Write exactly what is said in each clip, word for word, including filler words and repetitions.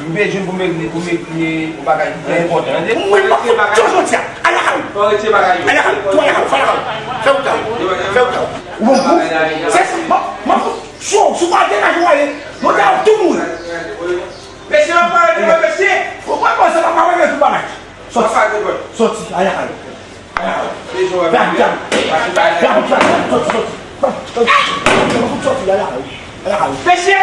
M bezwen pou m regle, pou m regle yon bagay ki trè enpòtan. Mwen, m ap fout tout jodi a. Al lakay ou. Al lakay ou. Tou al lakay ou. Fè lakay ou. Fè wout la. Fè wout la. Ou bon kou? Se, m ap, m ap fout sou, sou pa degaje w ale. Mwen ta tou mouri. Mesye, w ap pale de mwen, mesye. Ou pa panse m ap pale de tout bagay. Sòti. Sòti. Al lakay ou. Al lakay ou. Fè abit la. Fè abit la. Sòti, sòti. Sòti. Sòti. Al lakay ou. Al lakay ou. Mesye!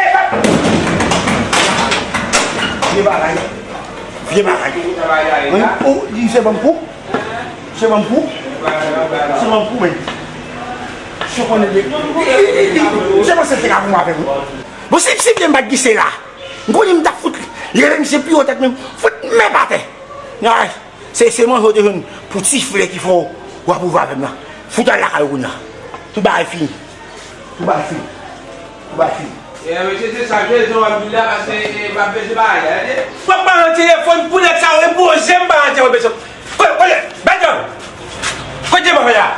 Vye bagay. Vye bagay. Wi, ou, li se banm kou. Se banm kou. Se banm kou, men. Se konnen de. Se panse te ka pou m avè m. Bon, si, si byen m pa t gise la. M konnen m t ap fout li. Leve misye pi wo tèt men. Fout men pa tè. Ay. Se, se manje w te jwenn pou ti flè ki fè w, w ap ouvè avè m nan. Fout al lakay ou kounye a. Tout bagay fini. Tout bagay fini. Tout bagay fini. E, mesye, se sa, Jezi, w ap di la, paske, e, m ap bezwen bagay la, tande. W ap pale nan telefòn pou nèg sa yo, e pou zen m pa nan telefòn, mesye. Kote, kote, Bèjòm? Kote manje a?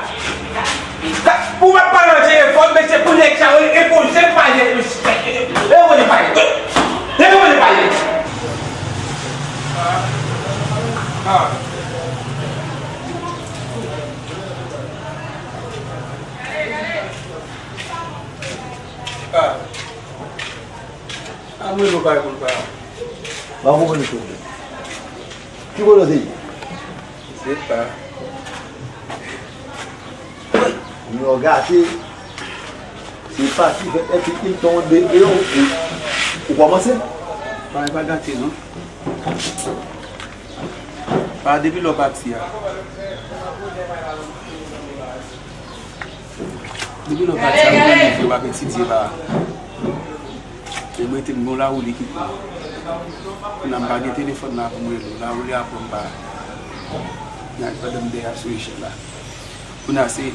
Ka, ou pa pale nan telefòn, mesye, pou nèg sa yo, e pou zen m pa nan telefòn, mesye. E pou zen m pa nan telefòn. E pou zen m pa nan telefòn. Ah. Ah, mwen, nou pa konn pa. Pa konprann tou. Ki kote w te ye? Se pa. Yon gate. Se pati fèt epi Hilton de e ou, ou kòmanse? Pa, e pa gate non. Pa depi lè w pati a. Depi lè w pati a, mwen renmen fè w ap etidye la. E mwen te bon Lawouli ki pran. Kounye a m pa gen telefòn la pou m rele w. Lawouli a pran m pa. Nan pandan m dèyè sou echèl la. Kounye a se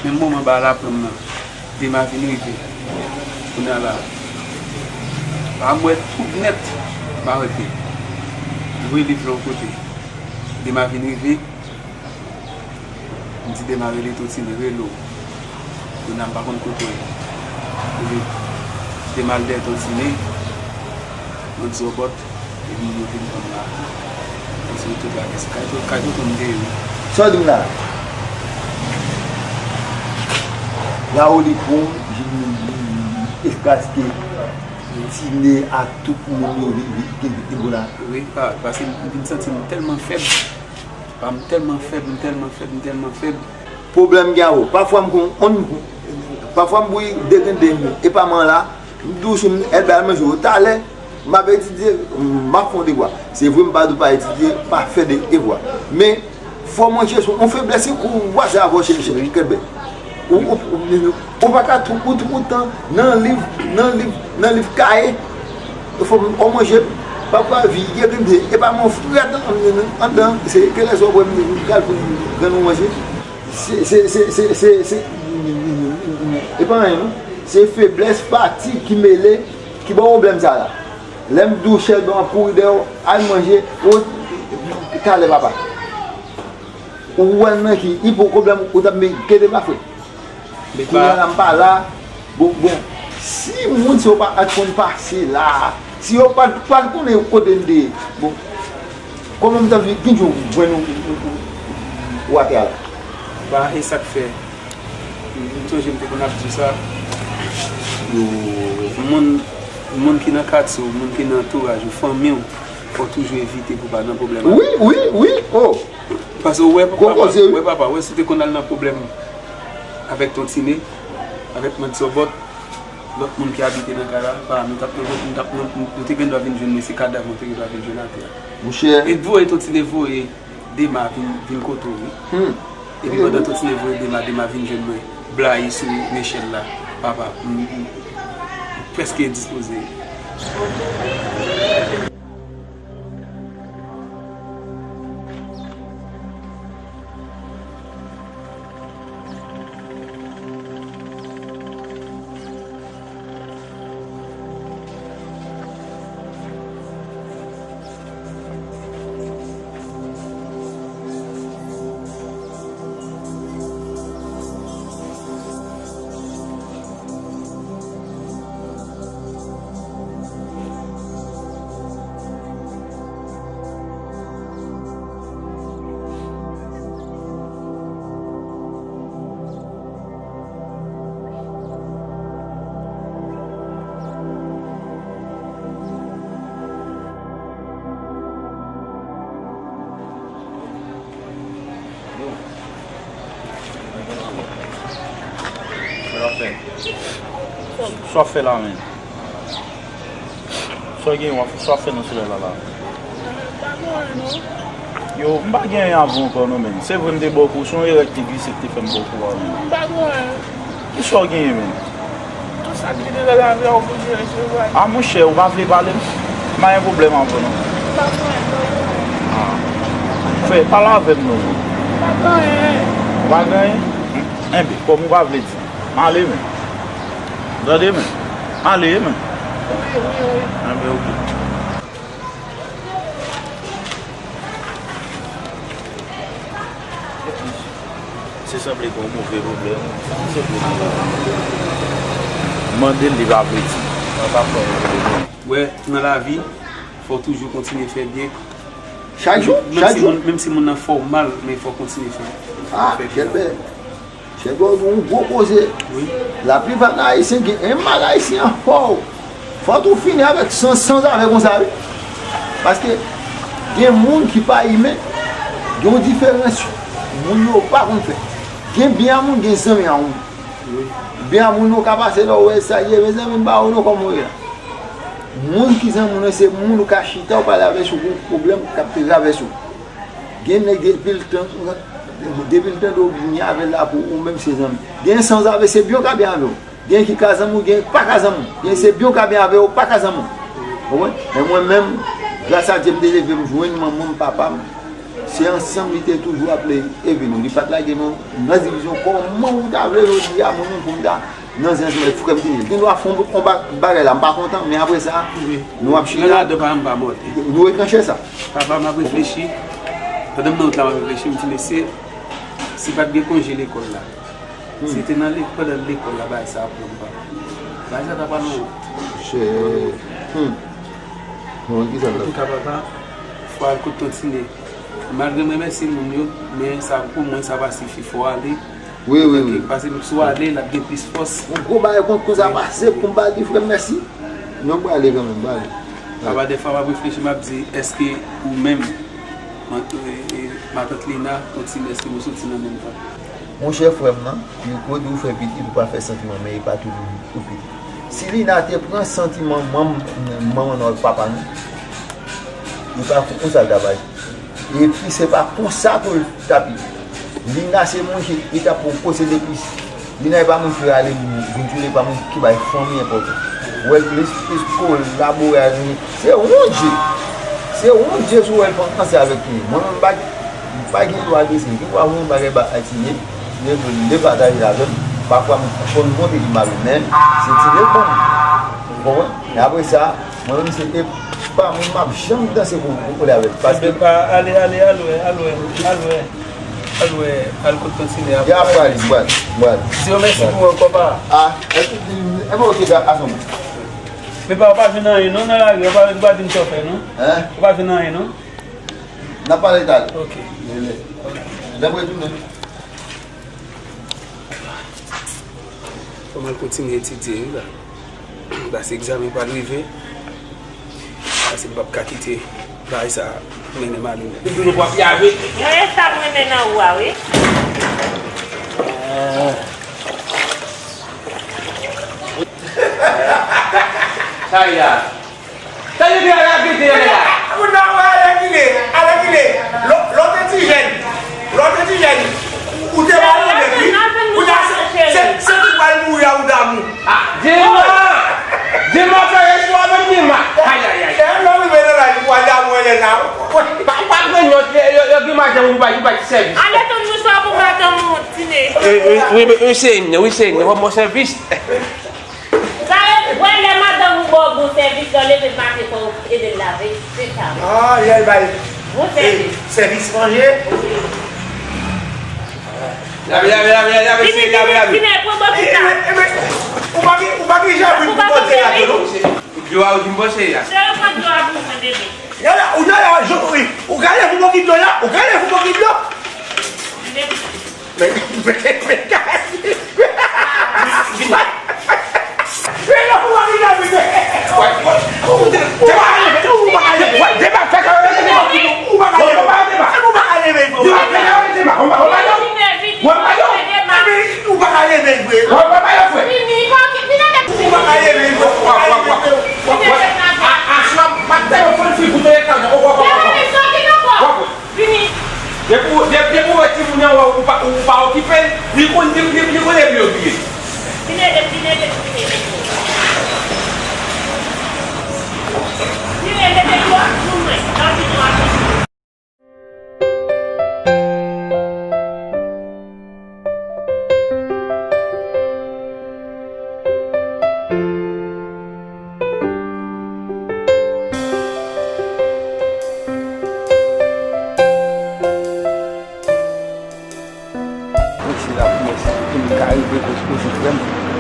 menm moman ba la pran m nan. Dema vin rive. Kounye a la. Pa m wè tout nèt. M pa wè pye. M voye liv lan yon kote. Dema vin rive. M di Dema rele Totine, rele w. Kounye a m pa konn kote w ye. Epi Dema al dèyè Totine, mwen di w bòt, epi moun yo vin pran m la. Mwen di w tout bagay se kay Totine m te ye wi. Sa w di m la? Lawouli pran m, jiskaske Tine ak tout moun yo vin, vin, vin, vin, vin la. Wi, pa, paske m vin santi m tèlman fèb. Pa m tèlman fèb, m tèlman fèb, m tèlman fèb. Pwoblèm gen avè w. Pafwa m konn, on, pafwa m bouyi de grenn de m, epa m an la, m di w si m, Elbè al manje w talè, m ap etidye, m ap fè yon devwa. Se vre m pa di w pa etidye, pa fè de, devwa. Men, fò w manje sou yon feblès, si kou w pase avè w, chèche, chèche, kenbe. Ou, ou, ou, ou pa ka tou, ou tou tan nan liv, nan liv, nan liv kaye. Fò w manje, pafwa vi, gen grenn de, epa m yon frèt anndan, se kelès w ap wè m pral pou grenn ou manje. Se, se, se, se, se, se, e pa anyen non. Se feblès, fatig ki mele, ki ba w pwoblèm sa la. Lè m di w Chèlbè ap kouri dèyè w, al manje, ou, talè papa. Ou wè l nan ki, li pran pwoblèm, ou t ap met kede m pa fè. Kounye a la m pa la. Bon, bon. Si moun sa yo pa t konn pase la, si yo pa t, pa t konnen kote m te ye, bon, kòman m t ap vin, ki jan w jwenn ou, ou, ou, ou atè a la? Ba, e sa k fè. M sonje m te konn ap di sa. Yo, moun, moun ki nan katye w, moun ki nan antouraj ou, fanmi w, fò w toujou evite pou w pa nan pwoblèm avè yo. Wi, wi, wi, oh. Paske w wè, papa, w wè, papa, w wè si w te konn al nan pwoblèm avèk Ton Tine, avèk Mad Zòbòt, lòt moun ki abite nan kay la, pa, nou t ap nan, nou t ap nan, nou te gendwa vin jwenn, men se kadav nou te gendwa vin jwenn atè a. Monchè. E voye Ton Tine voye Dema vin, vin kote w, wi. Hmm. Epi pandan Ton Tine voye Dema, Dema vin jwenn mwen, blayi sou nechèl la, papa, m, m, m prèske endispoze. Sa w ap fè la menm? Sa w gen w ap, sa w ap fè nan solèy la la? Pa gen anyen non. Yo, m pa gen anyen avè w ankò non menm. Se vre m te ba w kou, se yon erè ki te glise ki te fè m ba w kou a menm. M pa gen anyen. Kisa w genyen menm? Tout sa ki te nan lavi a ou konn jere se vre. A monchè, ou pa vle pale m? M pa gen pwoblèm avè w non. M pa gen anyen, m pa gen anyen. A. Frè, pale avè m non. M pa gen anyen. Ou pa gen anyen? Enben, kòm ou pa vle di, m ale menm. Tande men. Ale men. Wi, wi, wi. Enben, oke. Se sanble gon move pwoblèm. Se pwoblèm. Mande l, li pa vle di. Mwen pa fè yon pwoblèm. Wè, nan lavi, fò w toujou kontinye fè byen. Chak jou, chak jou. Menm si moun, menm si moun nan fè w mal, men fò w kontinye fè, fè byen. Ah, Chèlbè. Chèlbè, ou gen yon gwo koze. Wi. Laplipa nan Ayisyen gen, e mal Ayisyen an fò. Fò tou fini avèk sans, sanzave konsa, wi. Paske gen moun ki pa imen, gen yon diferans moun yo pa konn fè. Gen byen a moun, gen zanmi a moun. Wi. Byen a moun ou ka pase la, ou wè sa ye, mezanmi, m pa wè nou kòman w ye la. Moun ki zanmi w nan se moun ou ka chita, ou pale avè l sou gwo pwoblèm k ap travèse w. Gen nèg depi l tan, depi l tande w byen avè l la pou ou menm se zanmi. Gen sanzave se byen w ka byen avè w. Gen ki ka zanmi w, gen ki pa ka zanmi w. Gen se byen w ka byen avè w, pa ka zanmi w. Ou konprann? Men mwen menm, gras a Dye m te leve m jwenn manman m, papa m. Se ansanm li te toujou ap leve nou. Li pa t lage nou nan divizyon. Kòman ou ta vle jodi a mwen menm pou m ta nan zens mwen frè m te ye? Gen dwa fè yon ba- bagay la, m pa kontan, men apre sa, nou ap chita. Nan ladan pa m pa mòde. Nou retranche sa. Papa, m ap reflechi. Pandan m nan wout la, m ap reflechi, m di, mesye, si pa t gen konje lekòl la, si te nan lek-, pandan lekòl la, bagay sa ap pran pa. Bagay sa ta pral yon wont. Chè. Hmm. Bon, ki sa l la? Antouka, papa, fò al kot Tantine. Malgre m remèsye moun yo, men sa, pou mwen, sa pa sifi. Fò ale. Wi, wi, wi. Paske si w ale, l ap gen plis fòs. Yon gwo bagay konn koze a pase pou m ba l di frè m mèsi. Non, m prale kanmenm, m prale. Apa dèfwa m ap reflechi, m ap di, èske ou menm, man-, e, e, matant Lina, Tantine, èske nou soti nan menm vant? Monchè frè m nan, yo di w fè pitit, ou pa fè santiman, men e pa toujou pou pitit. Si Lina te pran santiman manm, manman nou ak papa nou, li pa konn konsa l t ap aji. Epi se pa konsa pou l t ap ye. Lina se moun ki, ki t ap posede plis. Lina e pa moun ki rale moun, vin tou, e pa moun ki bay fanmi enpòtans. Ou wè l plis, plis kolabore ak nou. Se yon je. Se yon je si w wè l panse avèk nou. Mwen menm, m pa, m pa gen dwa adrese l. Gen dwa voye yon bagay ba Tine, Tine vle l depataje l avè m. Pafwa m konn montre li m pa vle, men se Tine l ban m. Ou konprann? E apre sa, mwen menm se epa moun m ap janm danse pou, pou kole avè l. Paske pa ale, ale, al wè, al wè, al wè, al wè, al kot Tantine a. Ya, m prale, m prale, m prale. Di yo mèsi pou ankò pa. A, e, e, e, e, ok, a, a, son. Men pa, ou pa jwenn anyen non nan lari, ou pa, ou pa vin chofè non. Hein? Ou pa jwenn anyen non. N ap pale talè. Ok. Lè, lè. Lè m retounen. Fò m al kontinye etidye wi la. Paske egzamen pral rive. Paske m p ap ka kite bagay sa mennen m ale. Depi nou p ap yave. Mwen e sa m renmen nan ou a wi. Sa y a. Sa yo te al ak gete yo la. Moun nan wè alèkile, alèkile. Lò, lò te ti jèn, lò te ti jèn, ou te malonèt wi. Kounye a se, se, se ki pral mouri a ou damou. A, Dema! Dema fè espwa menm Dema. Ayayay. E lò rive nan laj ou pral damou Elena. Pa, pa pran yo, yo, yo gen madanm ou pa, ou pa ti sèvis. Ale tann nou sa pou madanm ou Tine. Wi, wi, wi, se, wi, se, bon sèvis. Sa vle, wè lè madanm ou ba w bon sèvis, lè w leve maten fò w ede l lave, se sa. Ah, lè l bay bon sèvis. Sèvis manje. Lave, lave, lave, lave, lave, lave. Vini, vini, vini, pran bokit la. Ou pa gen, ou pa gen javel pou pote la non. Dlo a ou di m pote a. Cheri, pran dlo a pou mwen, bebe. Yala, ou yala, ou gade pou bokit dlo la, ou gade pou bokit dlo. Vini.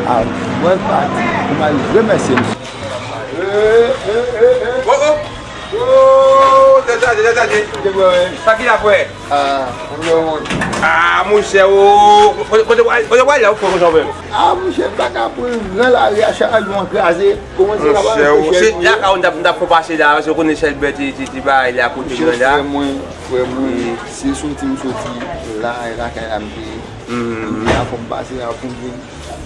Ah, mwen pati pou m al remèsye misye. Oh, oh! Oh, tèt chaje, tèt chaje. Sa ki la, frè? Ah, mwen. Ah, monchè, oh. Kote, kote, kote w al la, ou fè konsa menm? Ah, monchè, m pa ka pran lari a, chak jou an kraze. Kòman se ka pa fè chèz mwen? Lakay ou, m t ap, m t ap fè pase la, paske ou konnen Chèlbè te, te, te bay la kote gran la. Frè mwen, frè mwen, se soti m soti la, e lakay la m te ye. Kounye a fò m pase la pou m vin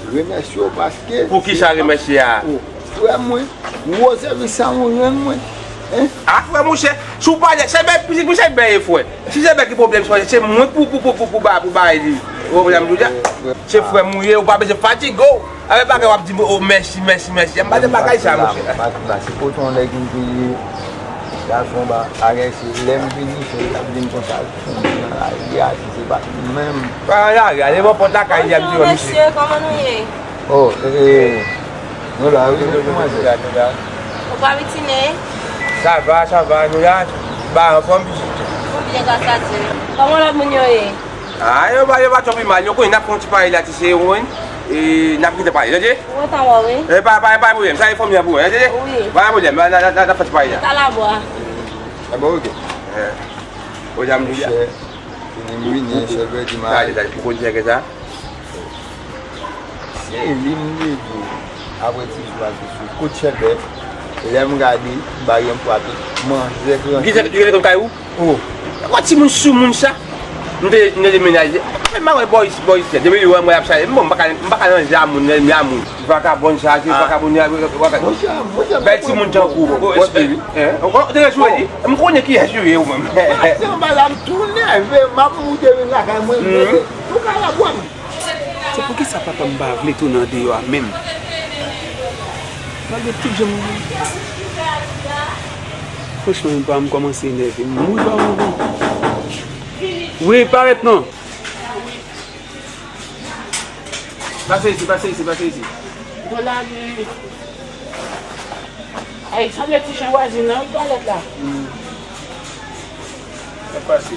remèsye w paske. Poukisa remèsye a? Oh, frè mwen, gwo sèvis sa ou rann mwen. Hein? Ah, frè monchè, si w pa lè, se bèl pitit, se bèl e frè. Si se bèl ki pwoblèm, se, se mwen pou, pou, pou, pou, pou ba, pou bay li. Ou konprann sa m di w la? Se frè m ou ye, ou pa bezwen fatige w avèk bagay w ap di m, oh, mèsi, mèsi, mèsi. M pa de bagay sa, monchè. M pa di la, se kote yon nèg m te ye, gason ba, bagay se lè m vini, se l ap di m konsa, nan lari a, si se pa menm. Pa nan lari a, devan pòt lakay li a, m di w, mesye. Bonjou, mesye, kòman nou ye? Oh, eh, eh, nou la, wi, nou kòmanse. Ou pa pitine? Sa va, sa va, nou la, ba anfòm, pitit. Nou byen, gras a Dye. Kòman lòt moun yo ye? Ah, yo pa, yo pa twò pi mal, yo konnen n ap fè yon ti pale la, ti se yon, e n ap gentan pale, tande? Ou gentan wè, wi. E pa, pa, pa pwoblèm, sa e fanmi an pou wè, tande? Wi. Pa pwoblèm, n a, n a, n a, n a fè ti pale la. Talabwa. Ah bon, ok. Eh. Oja m di a. Monchè, fini m vini, Chèlbè di m ale. Talè, talè, pou konn nèg sa. Se li m te di w, apre ti jou a te sou kout Chèlbè, lè m gade, m pa gen pwa tou, manzè pran. Li te, li te konn kay ou? Oh. Gwo timoun soumoun sa. M te, m te demenaje. Men m pa wè bò isi, bò isi. Depi li wè mwen ap chaje. Bon, m pa ka, m pa ka nan ja moun, nan ja moun. Vakabon sa, se vakabon ya, vaka-, bèl timoun tankou ou. Ou te rejwe li? M konnen kiyès ou ye ou menm. Maten anba la, m tou nève, m ap moute vin lakay mwen, m rete. Ou ka la bwè m. Se poukisa papa m pa vle tounen andeyò a menm? Malgre tout jan m. Franchman, papa m kòmanse enève m. Wi, papa m. Wi, parèt non. Pase isi, pase isi, pase isi. Bon, la, li. Ay, sanble ti chen vwazin nan, wi, twalèt la. Hmm. Sa pase?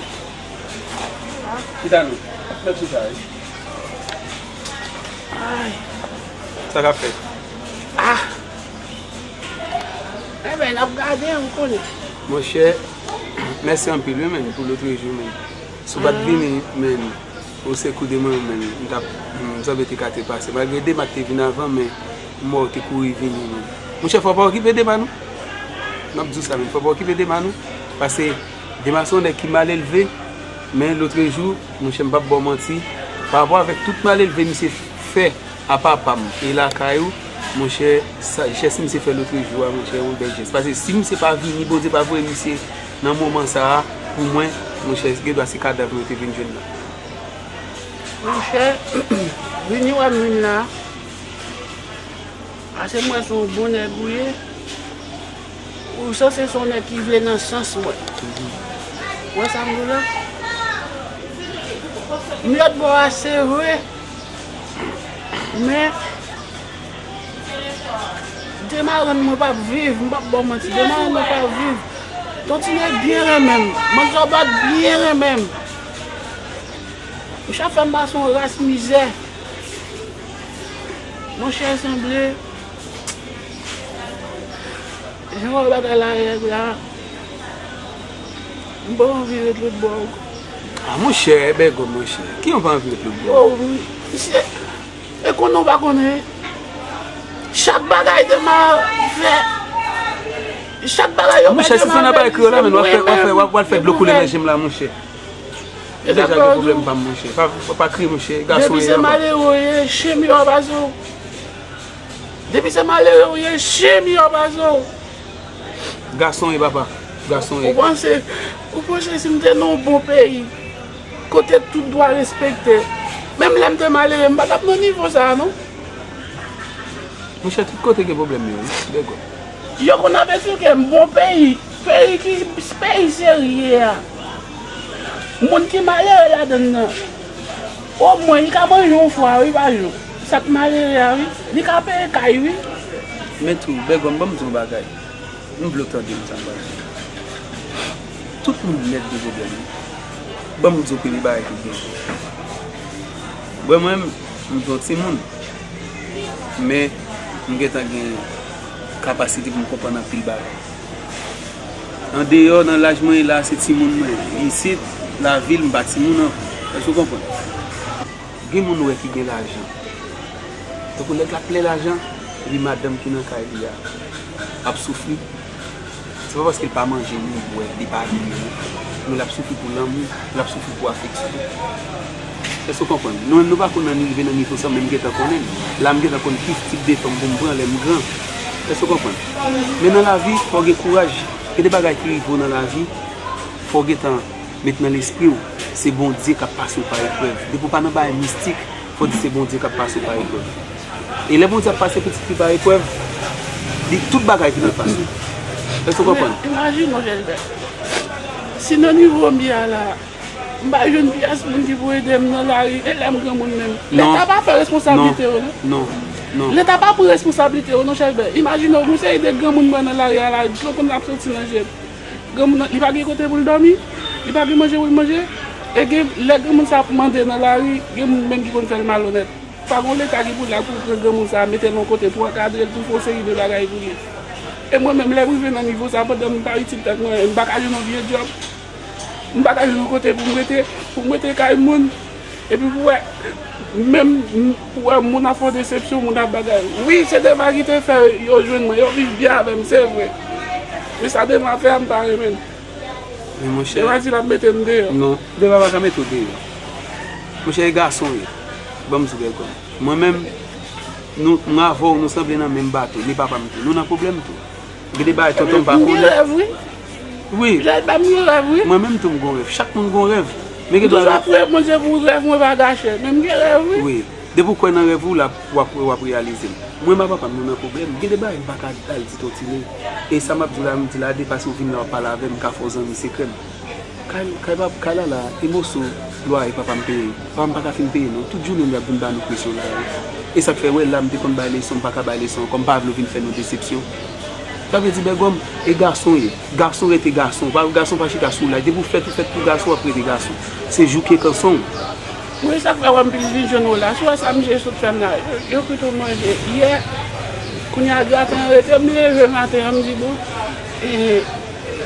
Chita non. Mèt chita, wi. Ay. Sa k ap fèt? Ah. Enben, n ap gade, ou konnen. Monchè, mèsi anpil, wi, menn, pou lotrejou, menn. Si w pa t vini, menn, o sekou de mwen, menn, m t ap, m sanble te ka te pase. Malgre Dema te vin avan, men m wè w te kouri vini, menn. Monchè, fò w pa okipe Dema, non. M ap di w sa, menn, fò w pa okipe Dema, non. Paske Dema se yon nèg ki mal elve, men lotrejou, monchè, m p ap ba w manti, parapò avèk tout mal elve misye fè a papa m e lakay ou, monchè, sa, jès misye fè lotrejou a, monchè, yon bèl jès. Paske si misye pa vini, Bondye pa voye misye nan moman sa a, pou mwen, monchè, gendwa se kadav mwen te vin jwenn la. Monchè, vini wè m vin la, paske m wè se yon bon nèg ou ye. Ou sanse se yon nèg ki vle nan sans mwen. Ou wè sa m di w la? M lòt bò a, se vre. Men, Dema rann mwen p ap viv, m p ap ba w manti. Dema rann mwen p ap viv. Ton Tine byen renmen m. Manzè Bat byen renmen m. Monchè, ap fè m pase yon ras mizè. Monchè, sanble jan w wè bagay la règ la, m pa anvi ret lòt bò ankò. Ah, monchè, Bègòm, monchè. Ki yon pa anvi ret lòt bò? Oh, wi. Misye, e konnen w pa konnen. Chak bagay Dema fè, chak bagay yo fè Dema fè. Monchè, si se nan bagay kreyòl la, men w ap fè, w ap fè, w ap, w ap fè dlo koule nan je m la, monchè. Deja gen pwoblèm pa m, monchè. Pa, pa, pa kriye, monchè. Gason ye anba. Depi se malere w ye, chen miyò pase w. Depi se malere w ye, chen miyò pase w. Gason ye, papa. Gason ye. Ou panse, ou panse si m te nan yon bon peyi, kote tout dwa respekte, menm lè m te malere, m pa t ap nan nivo sa a, non. Monchè, tout kote gen pwoblèm yo, wi. Bègòm. Yo konn ap esplike m bon peyi, peyi ki, peyi serye a. Moun ki malere ladann nan, omwen li ka manje yon fwa, wi, pa jou. Sa k malere a, wi. Li ka peye kay, wi. Men tou, Bègòm, ban m di w yon bagay. M vle w tande m sa m pral di. Tout moun nèt gen pwoblèm, wi. Ban m di w premye bagay ki gen. Mwen menm, m se yon timoun. Men, m gentan gen kapasite pou m konprann anpil bagay. Andeyò, nan laj mwen ye la, se timoun mwen ye. Isit, lavil, m pa timoun ankò. Èske w konprann? Gen moun ou wè ki gen lajan. Tankou nèg la plen lajan, epi madanm ki nan kay li a ap soufri. Se pa paske l pa manje ni bwè, li pa abiye, non. Men l ap soufri pou lanmou, l ap soufri pou afeksyon. Èske w konprann? Nou menm nou pa konn nan rive nan nivo sa, men m gentan konnen l. La m gentan konn ki tip de fanm pou m pran lè m gran. Èske w konprann? Men nan lavi, fò w gen kouraj. Gen de bagay ki rive w nan lavi, fò w gentan met nan lespri w, se Bondye k ap pase w pa eprèv. Depi w pa nan bagay mistik, fò w di se Bondye k ap pase w pa eprèv. E lè Bondye ap pase pitit li pa eprèv, li tout bagay vin an fas ou. Èske w konprann? Men imajine w, Chèlbè. Si nan nivo m ye a la, m pa jwenn pyès moun ki pou ede m nan lari, e lè m granmoun menm. Non. Leta pa fè responsablite yo, non. Non. Non. Leta pa pran responsablite yo, non, Chèlbè. Imajine w, gon seri de granmoun m wè nan lari a la, dlo konn ap soti nan je m. Granmoun nan, li pa gen kote pou l dòmi, li pa gen manje pou l manje. E gen, lè granmoun sa ap mande nan lari, gen moun menm ki konn fè l malonèt. Pa gon leta ki pou la pou pran granmoun sa, mete l yon kote, pou ankadre l, pou fè yon seri de bagay pou li. E mwen menm, lè m rive nan nivo sa, pandan m pa itil tèt mwen, m pa ka jwenn yon vye djòb. M pa ka jwenn yon kote pou m rete, pou m rete kay moun. Epi pou wè, menm pou wè moun ap fè yon desepsyon, moun ap bagay. Wi, se Dema ki te fè yo jwenn mwen, yo viv byen avè m, se vre. Men sa Dema fè a, m pa renmen l. Men monchè, Dema di l ap mete m deyò. Non, Dema pa ka mete w deyò. Monchè, e gason w ye. Ban m di w bèl kòm. Mwen menm, nou, mwen avè w, nou sanble nan menm bato, men papa m tou. Nou nan pwoblèm tou. Gen de bagay tonton m pa konnen. M gen rèv, wi. Wi. Jèlbè, m gen rèv, wi. Mwen menm tou m gon rèv. Chak moun gon rèv. Men gen de bagay. Toujou ap priye Bondye pou rèv mwen pa gache. Men m gen rèv, wi. Wi. Depi w kwè nan rèv ou, l ap, w ap, w ap reyalize l. Mwen, m a papa m, nou nan pwoblèm. Gen de bagay m pa ka al di Ton Tine. E sa m ap di w la, m di la, depase w vin la, w ap pale avè m, m ka fè w zanmi sekrè m. Kay, kay pa, kay la la, e moso lwaye papa m peye. Papa m pa ka fin peye non. Tout jounen l ap vin ba nou presyon la, wi. E sa k fè, wè, la m te konn bay leson, m pa ka bay leson ankò, m pa vle w vin fè nou desepsyon. Sa vle di, Bègòm, e gason w ye. Gason rete gason. Pa, gason pa chita sou laj. Depi w fèt, ou fèt pou gason, w ap rete gason. Se jouke kanson w. Wi, sa k fè w wè m vin jwenn ou la. Si w wè sa misye sot fè m la, yo, yo kite w manje. Yè, kounye a graten an rete, m leve maten an, m di, bon, e,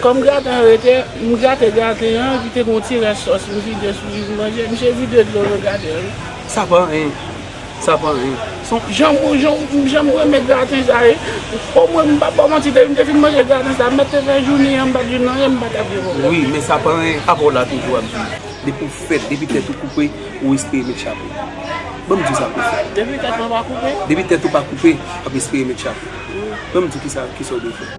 kòm graten an rete, m grate graten an, epi te gen yon ti rès sòs, m vide sou li, m manje, misye vide dlo nan graten an. Sa pa anyen. Sa pa anyen. Jan m, jan m, jan m renmen graten sa ye. Omwen, m p ap ba w manti, depi m te fin manje graten sa, m mèt te fè jounen an, m pa t jwenn anyen, m pa t ap gen pwoblèm. Wi, men sa pa anyen. Apa w la toujou ap di, depi w fèt, depi tèt ou koupe, ou espere met chapo. Ban m di w sa pou w fè. Depi tèt mwen pa koupe? Depi tèt ou pa koupe, w ap espere met chapo. Ban m di w kisa, kisa w dwe fè.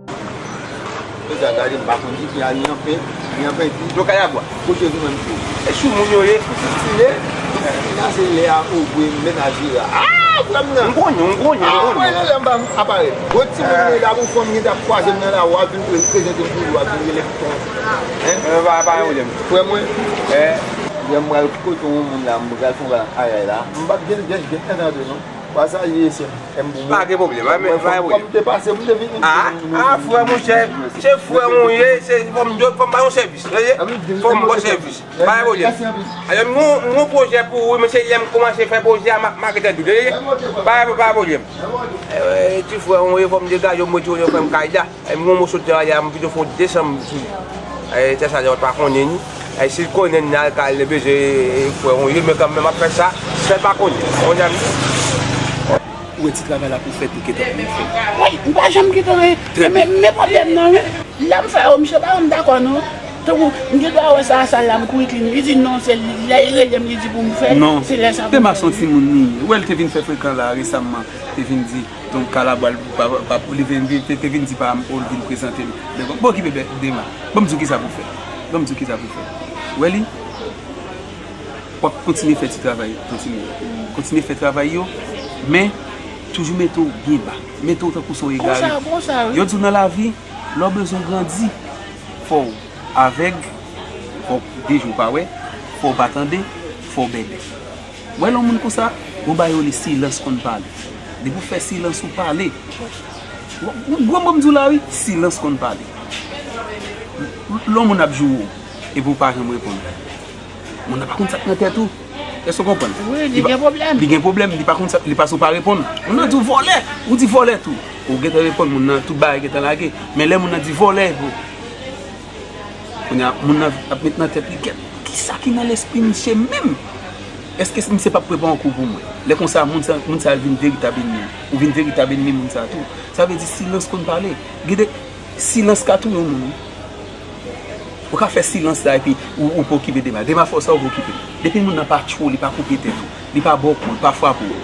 Jodi a gade m pa konn ki pi a li anfen, li anfen di. Yo kay a bwa. Kote nou menm tou. E sou moun yo ye. Pou ti tine, ti tine se lè a ou vwe mennaj li la. Ah, frè m nan. M konnen, m konnen, m konnen. Ah, mwen lè m pa m aparèt. Gwo timoun mwen la pou fanm gen t ap kwaze m nan lari a vin pre- prezante m pou yo a vin rele m ton. Hein? E pa pa yon pwoblèm. Frè mwen. Eh. Lè m pral kote yon moun la, m pral fè yon bagay la. M p ap gen gen gen entande non. Pa sa li ye sè m. M pou mwen. Pa gen pwoblèm, pa gen pwoblèm. Fò m te pase pou m te vini. Ah, ah, frè monchè, se frè mwen ye, se fò m, fò m ba yon sèvis. Tande? Fò m ba w sèvis. Pa gen pwoblèm. Alò, m gon, m gon pwojè pou ou, men se lè m kòmanse fè pwojè a, m a, m a gentan di w, tande? Pa gen, pa gen pwoblèm. Eh, ti frè mwen ye, fò m degaje w, m retounen fè m kay la. E m gon moso tè a, m pito fè yon desanm sou li. E tè sa, lòt pa konnen ni. E si l konnen ni, al kay li bezwen, e, frè, yon yè, men kanmenm, m ap fè sa, sèl pa konnen. Konnen. Ou wè ti travay la pou fèt, ou gentan pou fè. Wi, m pa janm gentan, men, men, men pwoblèm nan, wi. Lè m fè yo, misye pa janm dakò, non. Tankou, m gen dwa wè sa, sa la, m kouri clean. Li di non, se lè li rele m, li di pou m fè, se lè sa pou m fè. Non, Dema se yon timoun li ye. Ou wè l te vin fè frekan la, resamman, te vin di, Donk, Kalabwa, l pa, pa, li vin, vin, te, te vin di pa m pou l vin prezante l. Bègòm, bon, okipe Bè-, Dema. Ban m di w kisa pou w fè. Ban m di w kisa pou w fè. Ou wè li? W ap kontinye fè ti travay, kontinye. Kontinye fè travay yo, men toujou mete w byen ba. Mete w tankou se yon egare. Konsa, konsa, wi. Yo di w nan lavi, lè w bezwen grandi, fò w avèg, fò w deje w pa wè, fò w pa tande, fò w bèbè. Wè lè yon moun konsa, gon bagay yo rele silans konn pale. Depi w fè silans ou pale. Gwo mo m di w la wi, silans konn pale. Lè yon moun ap joure w, epi w pa janm reponn. Moun nan pa konn sa k nan tèt ou. Èske w konprann? Wi, li gen pwoblèm. Li gen pwoblèm, li pa konn sa, li pa sou pa reponn. Moun nan di w vòlè, ou di vòlè tou. Ou gentan reponn moun nan, tout bagay gentan lage. Men lè moun nan di vòlè, kounye a, moun nan ap met nan tèt li, "Gad, kisa ki nan lespri misye menm? Èske misye p ap prepare yon kou pou mwen?" Lè konsa, moun sa, moun sa vin veritab ènmi w. Ou vin veritab ènmi moun sa tou. Sa vle di silans konn pale. Gade, silans ka touye yon moun, wi. Ou ka fè silans la epi ou, ou pa okipe Dema. Dema fè w sa ou pa okipe l. Depi moun nan pa tchwe w, li pa koupe tèt ou, li pa ba w kou, li pa frape w,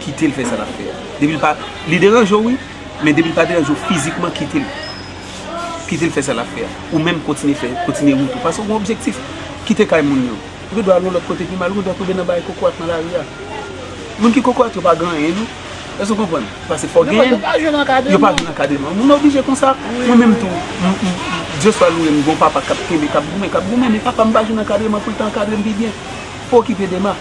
kite l fè sa l ap fè a. Depi l pa, li deranje w, wi, men depi l pa deranje w fizikman, kite l. Kite l fè sa l ap fè a. Ou menm kontinye fè, kontinye wout ou. Paske w gen objektif. Kite kay moun yo. Ou gen dwa al yon lòt kote pi mal, ou gen dwa tonbe nan bagay kokorat nan lari a. Moun ki kokorat yo pa gen anyen, non. Èske w konprann? Paske fò gen. Yo pa jwenn ankadreman. Yo pa jwenn ankadreman. Moun nan oblije konsa. Mwen menm tou, m, m, m, Dye swa louwe, m gen yon papa k ap kenbe, k ap goumen, k ap goumen, men papa m pa jwenn ankadreman pou l ta ankadre m pi byen. Pa okipe Dema.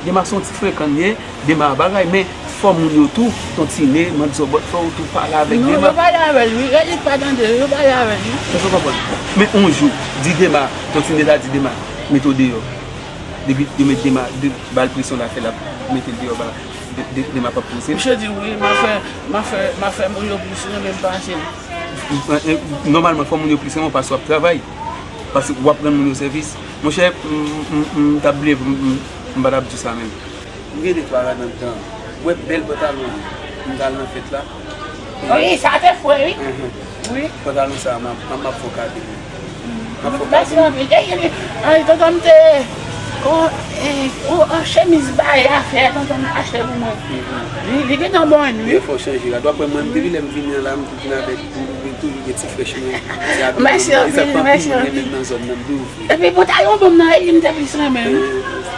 Dema se yon ti frekan l ye, Dema bagay, men fò moun yo tou, Ton Tine, Mant Zòbòt, fò yo tou pale avèk Dema. Non, yo pale avè l, wi. Rèd li pa tande, yo pale avè l, wi. Èske w konprann? Men yon jou, di Dema, Ton Tine ta di Dema, mete w deyò. Depi yo met Dema, de, ba l presyon l ap fè, l ap mete l deyò, ba, de, de, Dema p ap poze l. Misye di wi, m a fè, m a fè, m a fè moun yo plis renmen m pase l. Nòmalman, fò moun yo plis renmen w paske w ap travay. Paske w ap rann moun yo sèvis. Monchè, m, m, m, m t ap bliye, m, m, m pa t ap di sa menm. M gen de twa rad anndan. Ou wè bèl pantalon m t al nan fèt la? Wi, sa te fre, wi. Wi. Pantalon sa a, m ap, m ap fè w kado li. M ap fè w kado li. Mèsi anpil. Ay, tonton m te, o, e, o, an chemiz bay afè, tonton m achte pou mwen. Li, li gentan bon, wi. Wi, fò w chanje rad. W ap wè mwen, depi lè m vini an la, m vin avèk, m, m toujou gen ti frèch mwen. Mèsi anpil, mèsi anpil. Epi pantalon bon nan, e li m te plis renmen, wi.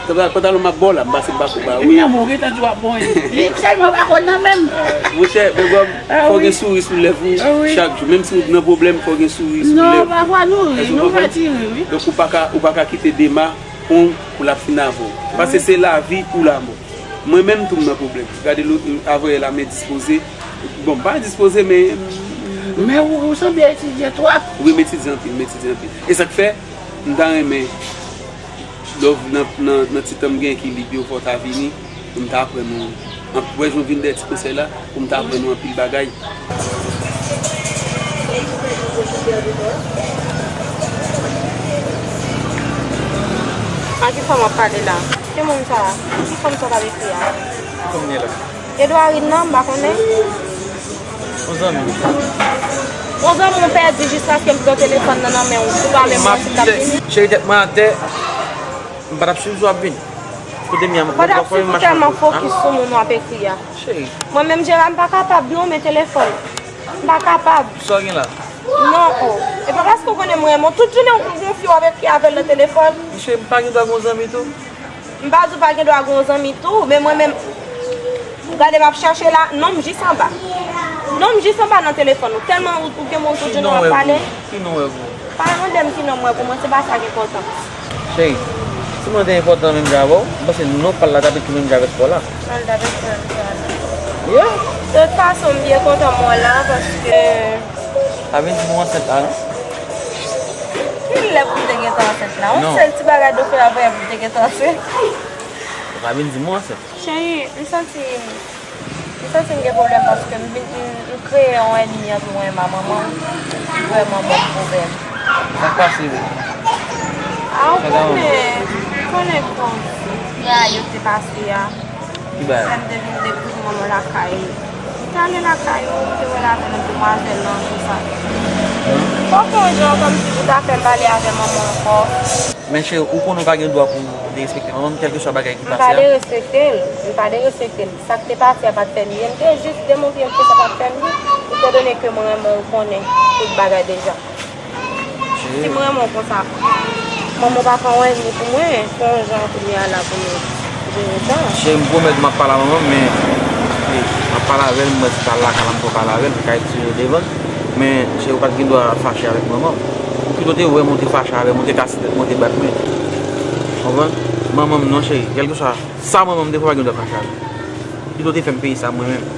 Pantalon, pantalon m ap ba w la, m pase m pa ko ba w. Wi, men bon, ou gentan di w ap bon, wi. Li sèlman pa konn nan menm. Monchè, men bon, fò gen souri sou lèv ou chak jou. Menm si w nan pwoblèm, fò gen souri sou lèv. Non, pafwa nou ri, nou fè ti ri, wi. Donk ou pa ka, ou pa ka kite Dema pran w pou l ap fin avè w. Paske se lavi ou lanmò. Mwen menm tou m nan pwoblèm. Gade avanyè la, men dispoze. Bon, m pa dispoze, men. Men ou, ou sanble etidye twòp. Wi, m etidye anpil, m etidye anpil. E sa k fè, m ta renmen, lè w nan, nan, nan ti tan m gen ki lib yo, fò w ta vini, pou m ta aprann ou, an, wè jan w vin dèyè ti konsèy la, pou m ta aprann ou anpil bagay. A ki fanm w ap pale la? Ki moun sa a? Ki fanm sa w t ap ekri a? Ki fanm li ye la? Edouarine nan, m pa konnen. Yon zanmi. Yon zanmi w pèdi jiskaske m pran telefòn nan nan men w pou pale mwen si l t ap vini. Cheri, tèt mwen atè, m pa t ap swiv si w ap vini. Kote m ye a, m pa t ap swiv ou tèlman fokis sou moun w ap ekri a. Cheri. Mwen menm, Jera, m pa kapab non, men telefòn. M pa kapab. Sa w gen la? Non, o. E pa paske w konnen m renmen w. Tout jounen w gon fi w ap ekri avè l nan telefòn. Mesye, m pa gen dwa gen yon zanmi tou? M pa di w pa gen dwa gen yon zanmi tou, men mwen menm, gade m ap chèche la, non m jis anba. Non m jis anba nan telefòn ou. Tèlman ou, ou gen moun tout jounen w ap pale. Ki non w wè pou ou? Pa mande m ki non m wè pou mwen, se pa sa ki enpòtan. Cheri, si mwen te enpòtan menm jan avè w, m panse non pa l la t ap ekri menm jan avèk pa w la. Non, l t ap ekri menm jan avèk. Yeah. De tout fason, m byen kontan m wè w la, paske. Pa vin di m ou ansent la, non. Ki lè pou m te gentan ansent la? Yon sèl ti bagay de fè avè pou m te gentan ansent. Ou pa vin di m ou ansent. Cheri, m santi, m santi m gen pwoblèm paske m vin, m, m kreye yon ènmi ant mwen e manman m ki vrèman ban m pwoblèm. Sa k pase vre? A, ou konnen, ou konnen bagay yo te pase a. Ki bagay? Lè m te vin dekouvri manman lakay ou. M t ale lakay ou, m te wè l avè yon demwazèl nan konsa. Fò w fè yon jan kòmsi pou ta fè m pale avè manman ankò. Men cheri, ou konnen ou pa gen dwa pou w derespekte manman m, kèlkeswa bagay ki pase a. M pa derespekte l, m pa derespekte l. Sa k te pase a pa t fè m byen, m te jis demontre l ke sa pa t fè m byen, etandone ke mwen renmen w, ou konnen tout bagay deja. Si m renmen w konsa, manman w pa pran w ènmi pou mwen, fè yon jan kounye a la pou nou jere sa. Cheri, m pwomèt m ap pale a manman m, men, e, m ap pale avè l, m wè si pa lakay la m pral pale avè l, m ka retire yo devan l. Men, cheri, ou pa t gen dwa fache avèk manman m. Ou pito te wè m, ou te fache avè m, ou te kase tèt mwen, ou te bat mwen. Konprann? Manman m non, cheri, kèlkeswa sa manman m te fè, ou pa gen dwa fache avè l. Pito te fè m peye sa mwen menm.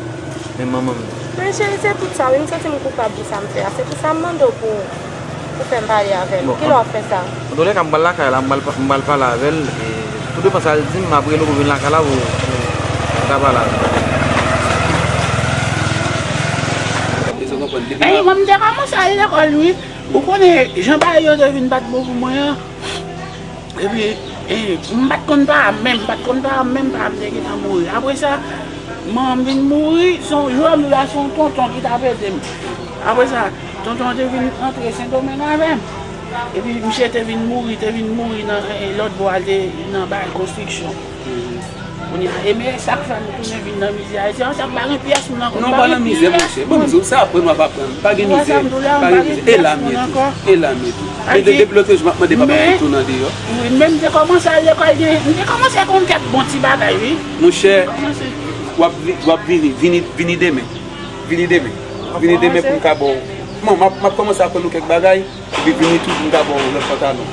Men manman m. Men cheri, se tout sa, wi, m santi m koupab pou sa m fè a. Se pou sa m mande w pou, pou fè m pale avè l. Bon, ki lè w ap fè sa? Antoulèka, m pral lakay la, m pral, m pral pale avè l, e Tou depan sa l di m, m ap rele w pou vin lakay la pou, pou ta pale avè l. Ey, mwen m te kòmanse al lekòl, wi. Ou konnen, jan bagay yo te vin pa t bon pou mwen an. Epi, e, m pa t konn pa m menm, m pa t konn pa m menm, pa m te gentan mouri. Apre sa, manman m vin mouri, se yon jou a m la, se yon tonton ki t ap ede m. Apre sa, tonton an te vin antre Sendomeng avè m. Epi misye te vin mouri, te vin mouri nan, e, lòt bò a, te nan bagay konstriksyon. Kounye a, e men sa k fè m tounen vin nan mizè Ayiti an, sa m pa gen pyès moun ankò. Non, pa nan mizè, monchè. Ban m di w, sa aprann w ap aprann. Pa gen mizè, pa gen mizè. E la m ye tou, e la m ye tou. Men de, depi lòt jou, m ap mande papa m tou nan deyò. Wi, men m te kòmanse al lekòl, gen, m te kòmanse konn kèk bon ti bagay, wi. Monchè, w ap vi-, w ap vini, vini, vini demen. Vini demen. Vini demen pou m ka ba w. Bon, m ap, m ap kòmanse aprann ou kèk bagay. Epi vini tou pou m ta ba w lòt pantalon.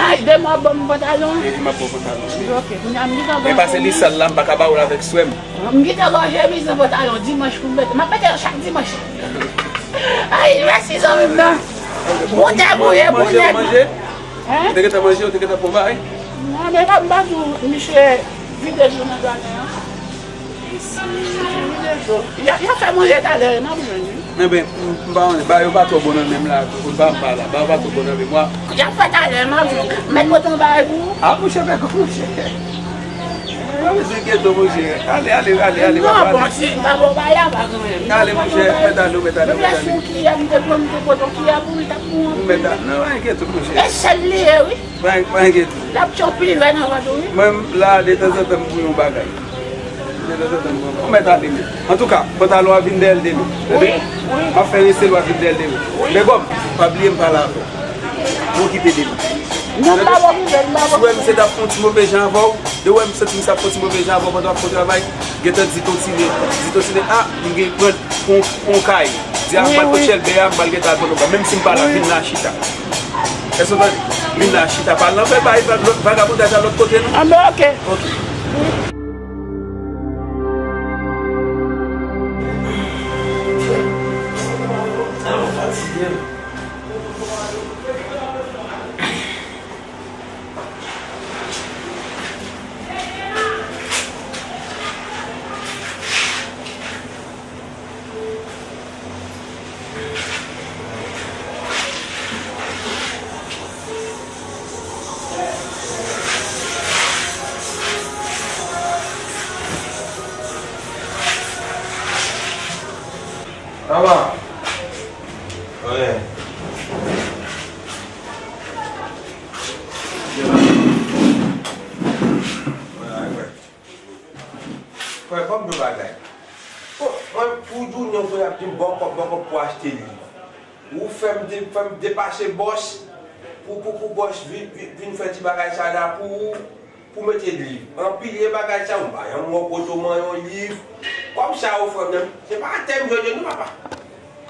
Ay, demen w ap ban m pantalon? Epi m ap ba w pantalon. Ok, kounye a m gentan gen chemiz. Men pase li sal la, m pa ka ba w l avèk swè m. M gentan gen chemiz nan pantalon, dimanch pou m mete. M ap mete yo chak dimanch. Ay, mèsi zanmi m nan. Bon nèg ou ye, bon nèg. Manje, manje? Hein? Ou te gentan manje, ou te gentan pran bagay? Non, men m ap di w, misye vide dlo nan ganen an. Y a, y a fè manje talè, n ap jwenn, wi. Enben, m, m pa konnen, bagay yo pa twò bon nan men m la, tou, m pa, m pa la, bagay yo pa twò bon nan men mwen. Y a fè talè, n ap jwenn. Mèt pote yon bagay pou ou? A, monchè, bèk ou, monchè. Mwen bezwen geto, monchè. Ale, ale, ale, ale, papa, ale. Non, bon, si m pa ba w bagay la, pa gen anyen. Ale, monchè, mèt ale, mèt ale, mèt ale. Menm lè se yon kiyè, m te pran, m te pote yon kiyè pou li, t ap bon. Mèt ale, non, pa gen geto, monchè. E sèl li ye, wi. Pa, pa gen geto. L ap tchon pil vè nan vant ou, wi. Mwen, la, detanzantan, m pou yon bagay. Detanzantan, m pou yon bagay. Ou mèt ale, men. Antouka, pantalon a vin dèyè l demen. Wi, wi. M ap fè rese l, w a vin dèyè l demen. Wi. Bègòm, pa bliye m pale avè w. M okipe de li. Non, m pa okipe, m pa okipe. Si w wè misye t ap fè yon ti move jan avè w, de w wè m santi misye ap fè yon ti move jan avè w pandan w ap fè yon travay, gentan di Tonsine, di Tonsine, a, m gen pran yon, yon kay. Di a, m pral pran chèlbè a, m pral gentan al pran yon kay. Menm si m pa la, vin la chita. Èske w tande? Vin la chita, pa al nan fè bay vag-, lòt vagabondaj la lòt kote, non? A, men, ok. Ok. Papa. Anyen. Frè, ban m yon bagay. Bon, mwen, pou Junior, frè, ap di m, ba w kòb, ba w kòb pou achte liv. Ou fè m de-, fè m depase bòs pou, pou, pou bòs vi-, vi-, vin fè ti bagay sa la pou ou, pou mete liv. Anpil de bagay sa, ou pa janm wè w poto man yon liv. Kòb sa yo, frè m nan, se pa atè m jwenn yo, non, papa.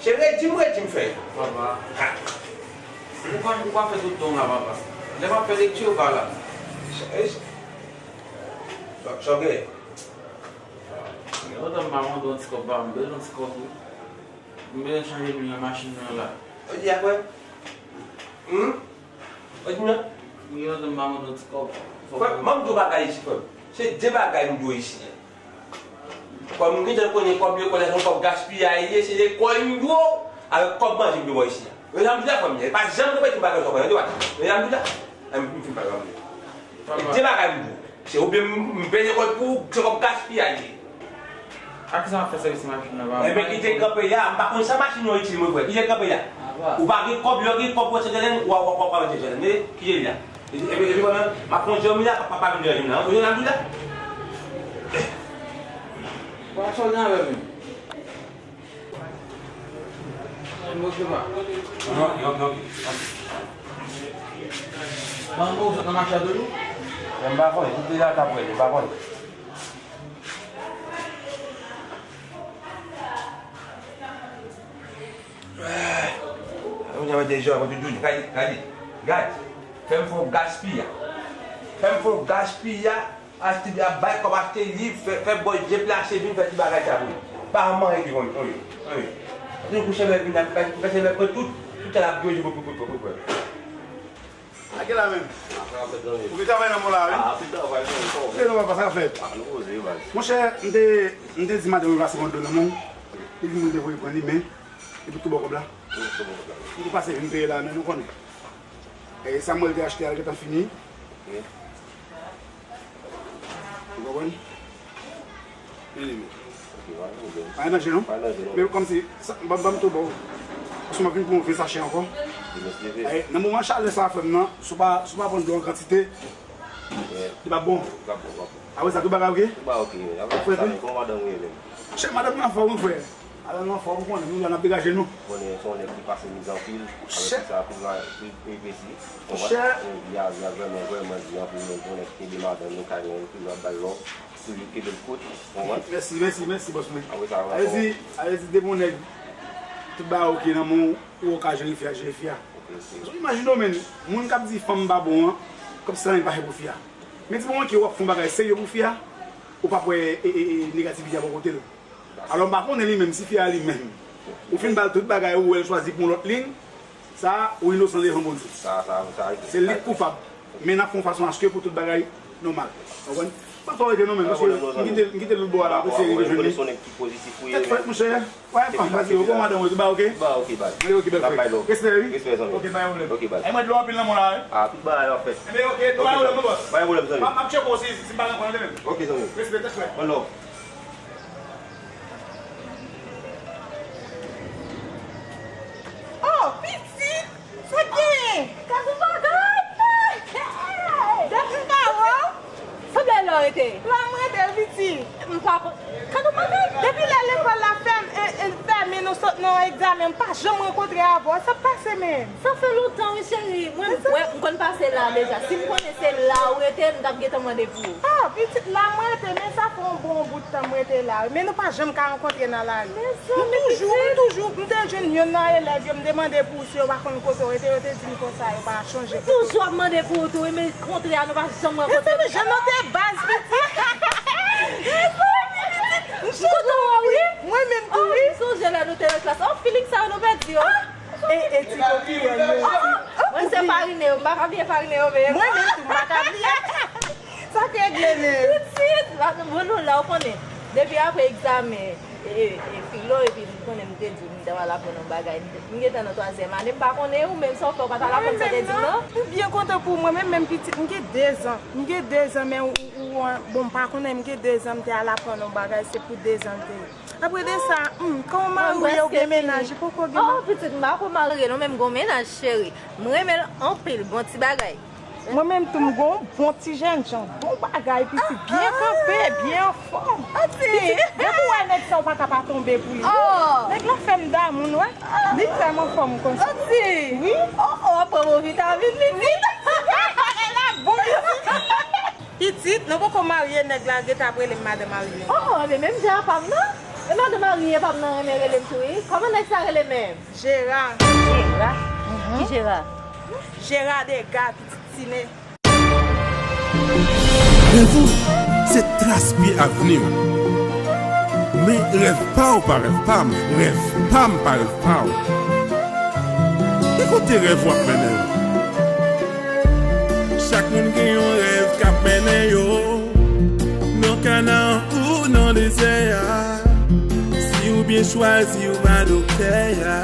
Se redi m, redi m fè yo. Papa. Ha. Ou pa, ou pa fè tout tan w la, papa. Lè m ap fè lekti, ou pa la. Sa, e, sa, sa w gen? Gen lontan m pa mande yon ti kòb, pa, m bezwen yon ti kòb, wi. M bezwen chanje lwil nan machin nan la. Ou di a kwè? Hmm? Ou di non? M gen lontan m pa mande yon ti kòb. Frè, ban m di w bagay isi, frè m. Se de bagay m di w isi a. Kòm m gentan konnen kòb lekòl la se yon kòb gaspiyay li ye, se lekòl m di w, avèk kòb manje m di w isi a. Ou tande sa m di la, frè m, e pa janm repete m bagay sa w konnen, tande w. Ou tande sa m di la? An, m fin pale w. E de bagay m di w. Se oubyen m, m peye lekòl pou ou, se kòb gaspiyay li ye. A kisa m ap fè sèvis machin nan, papa? Enben, kite kanpe a, m pa konn sa machin yo itil, mwen, frè. Kite kanpe a. Ou pa gen kòb, lè w gen kòb, w ap chèche ladann, w a, w a, w a, w a chèche ladann. Epi, epi, epi, pandan m ap pran jòm la, pa, pa, pa vin dèyè jòm nan. Ou tande sa m di la? Papa, sa w gen avè m? Mwen, mwen, mwen. Manman w sot nan mache a toujou? Mwen pa konnen, tout deja t ap wè, mwen pa konnen. Mwen deja wè, mwen te di w, gade, gade, gade. Fè m fè w gaspiya. Fè m fè w gaspiya. Achte, ap bay kòb achte liv, fè, fè bòs deplase vin fè ti bagay sa pou li. Pa manyen ki konn, konn, konn. Achte kouche mè vin la, fè, fè se mè pran tout, tout sa l ap dwe pou, pou, pou, pou, pou. Lage la menm. Ou gen travay nan men w la, wi. Ah, anpil travay, non, non. E non, papa, sa fèt. Ah, nou poze, baz. Monchè, m te, m te di madanm mwen pase yon dlo nan men w. Li di mwen te voye pran li, men epi tou bò kòb la. Wi, tou bò kòb la. M te pase vin peye la, men nou konnen. E Samuel te achte a, l gentan fini. Ok. Ou konprann? Men li menm. Ok, pa gen pwoblèm. Pa gen danje, non? Pa gen danje, non. Men kòmsi, sa, ban, ban m tou ba w. Paske m ap vin pran yon ven sachè ankò. Di mèsi, ve. E, nan moman chalè sa a, frè m nan, si w pa, si w pa pran dlo an kantite, li p ap bon. Li p ap bon, li p ap bon. Apre sa, tout bagay ok? Tout bagay ok, men. Apre sa, men, kòman madanm ou ye menm? Chè, madanm mwen anfòm, wi, frè. Madanm mwen anfòm, ou konnen, nou la, n ap degaje nou. Konnen se yon nèg ki pase miz anpil, avèk sa, pou l, pou l, pou l pesi. Monchè. Li a, li a vrèman, vrèman di anpil, men se yon nèg ki kenbe madanm li, kay mwen, toujou ap ba l love, toujou kenbe l kout, ou konprann? Mèsi, mèsi, mèsi, bòs mwen. Apre sa, sa vle di, sa vle di, depi yon nèg, tout bagay ok nan men w, ou ka jere fi a, jere fi a. Ok, ok. Paske imajine w, menn, moun k ap di fanm pa bon an, kòmsi anyen pa fè pou fi a. Men di moman ke w ap fè yon bagay serye pou fi a, ou p ap wè, e, e, e, negativite a bò kote l. Alò, m pa konnen li menm, si fi a li menm, ou fin ba l tout bagay, ou wè l chwazi pou yon lòt liy, sa, ou inosan devan Bondye. Sa, sa, sa, se li k koupab. Men n ap fè yon fason aske pou tout bagay nòmal. Ou konprann? Pa twò rete non, menm, paske m kite, m kite lòt bò a la, pou eseye rive jwenn li. Tèt frèt, monchè. Wè, pa fatige, ou bon madanm ou, tout bagay ok? Tout bagay ok, baz. Mwen ok, bèl frè. Respè, wi. Respè, zanmi. Ok, pa gen pwoblèm. Ok, baz. Ay, mwen dlo anpil nan men w la, wi. Ah, tout bagay ap fèt. Enben, ok, pa gen pwoblèm, non, bòs. Pa gen pwoblèm, zanmi. M ap, m ap tcheke w si, si m pa nan kònè menm. Ok, zanmi. Respè, tèt frèt. One love. Oh, pitit! Sa k genyen? Gad yon bagay! Depi m pa wè w. Sanble la w rete? La m rete, pitit. M pa konn. Gad yon bagay! Depi lè lekòl la fèm-, e, e, fèmen, nou sot nan yon egzamen, m pa janm rankontre avè w. Sa k pase menm? Sa fè lontan, wi, cheri. Mwen, mwen, m konn pase la deja. Si m konnen se la w rete, m t ap gentan mande pou ou. Ah, pitit, la m rete, men sa fè yon bon bout tan m rete la, wi. Men nou pa janm ka rankontre nan lari. Mezanmi, pitit. M toujou, m toujou, m te jwenn youn nan elèv yo, m te mande pou ou si yo pa konn kote w rete, yo te di m konsa, yo pa chonje kote w. M toujou ap mande pou ou tou, wi, men kontre a, nou pa janm rankontre. Mezanmi, jan nou te baz, pitit. Mezanmi, pitit. M kontan wè w, wi. Mwen menm tou, wi. Oh, m sonje lè nou te nan klas. Oh, feeling sa yo nou pèdi yo. E, e, ti kokiyon yo. Mwen se farine yo, m pa ka bliye farine yo, men. Mwen menm tou, m pa ka bliye. Sa k regle menm? Pitit, la, bon, nou la, ou konnen. Depi apre egzamen, e, e, e, filo, epi m konnen m te di w, m t ap al aprann yon bagay. M te, m gentan nan twazyèm ane, m pa konnen ou menm, sa w fè, ou pa t al aprann sa w te di m nan? M byen kontan pou ou, mwen menm, menm pitit, m gen dezan. M gen dezan, men ou, ou, ou, bon, m pa konnen, m gen dezan, m te al aprann yon bagay, se pou dezan m te ye. Apre de sa, hmm, kan w marye, ou gen mennaj, ou poko gen. Oh, pitit, m pa ko marye non, men m gon mennaj, cheri. M renmen l anpil, bon ti bagay. Mwen menm tou, m gon bon ti jènjan, bon bagay, pitit, byen kanpe, byen anfòm. Pitit, depi w wè nèg sa, ou pa ka pa tonbe pou li. Oh. Nèg la fè m damou l, wè. Li fè m anfòm konsa. Wi. Oh, oh, pran bon vitamin, pitit. Bagay la bon, pitit. Pitit, nou poko marye, nèg la gentan ap rele m madan marye. Oh, oh, men menm jan a pa m nan. E madan marye pa m nan renmen rele m tou, wi. Kòman nèg sa rele menm? Jera. Jera? Mhm. Ki Jera? Jera Dega, pitit Tine. Rèv ou, se tras pye avni w. Men rèv pa w pa rèv pa m, rèv pa m pa rèv pa w. Ki kote rèv w ap mennen w? Chak moun gen yon rèv k ap mennen yo. Nan kana ou nan dezè a. Si w byen chwazi, w pa doktè a.